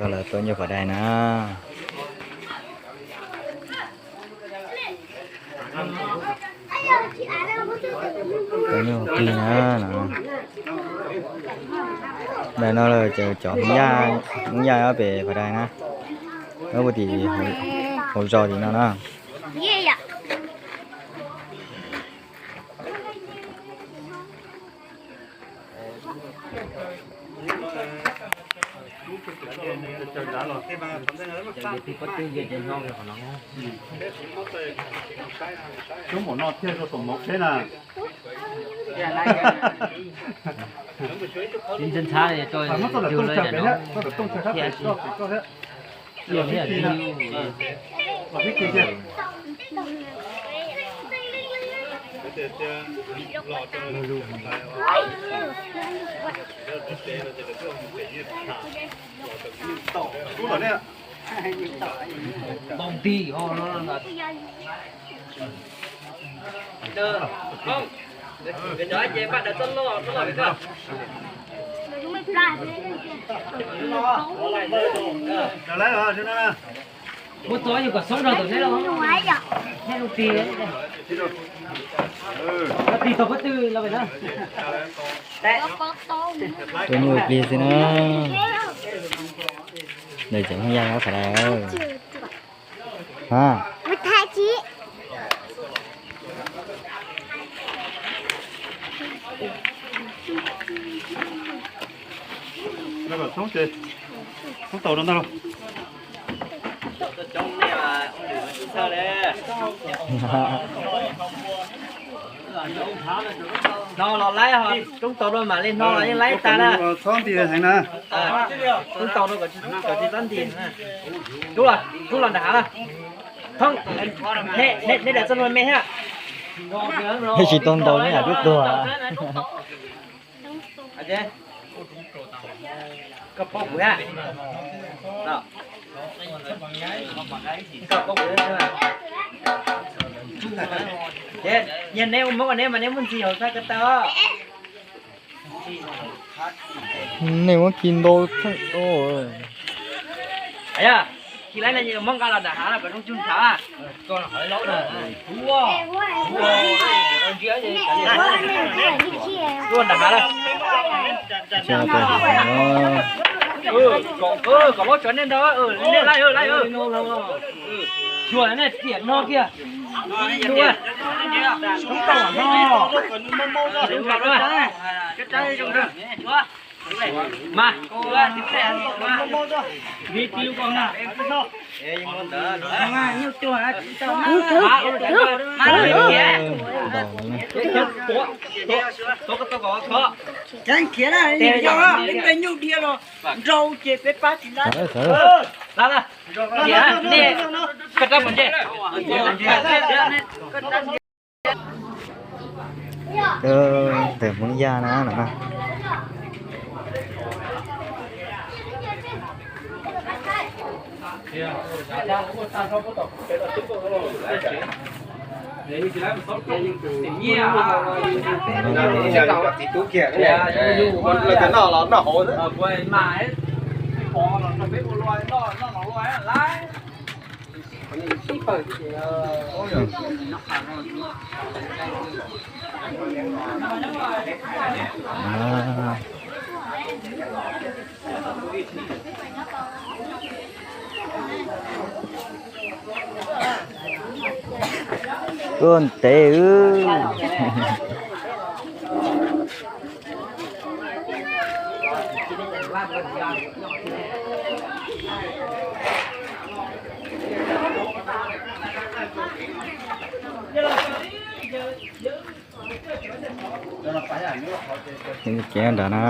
Lawv tua nyuj qhuav dai na. Tua nyuj qhuav dai na no. Ntawm no lawm ces cov Hmoob Yaj, Hmoob Yaj nyob pem qhuav dai na. Nyob puag tim hauv zos tim no na. Cov npam no thiaj rau saum mov kheb na. Muab txoj lawm tooj tsawg pem thiab, txoj lawm tooj tsawg hab pem soj pem koj thiab. Los tib ki, los tib ki thiab. Kub los ne. Muab txo yus kom xoob rau tom neb los. Neb lub tig, tig tau pob tw los pem na. Tua nyuj plig xwb na. Ntawm cov Hmoob Yaj nyob qhov dai. Ha. Xoob ces, xoob tau rau ntag los. Hno los laib, roob tau rau mam li hno los yeej laib tag na. Txhob nti heev na. Roob tau rau kom tsis txhob nti. Rub los nram hav na. Thoob, neb daim txoj hlua me thiab. Neb tsis tau ntaus neb yam twb tuag. Koj paub kuv thiab. Koj paub kuv thiab. Ces yog neb ua Hmoob neb mas neb muab ntxi hauv txhab ko taw. Nej muab khi ntau. Khi lawm no muab nqa los nram hav los kom zoo cug ntshav. Tuaj nram hav lawm. Kom lub tsov nej ntau, nej laij laij. Xyuas nej tiam no kiag. Mas, kev khiav na, yog leej twg nyuj dhia los nrau ces peb pab tsis lab. Nej, koj rab pom ntsej. Ntawm Hmoob Yaj na no. Tuaj ntev. Ces nrad na.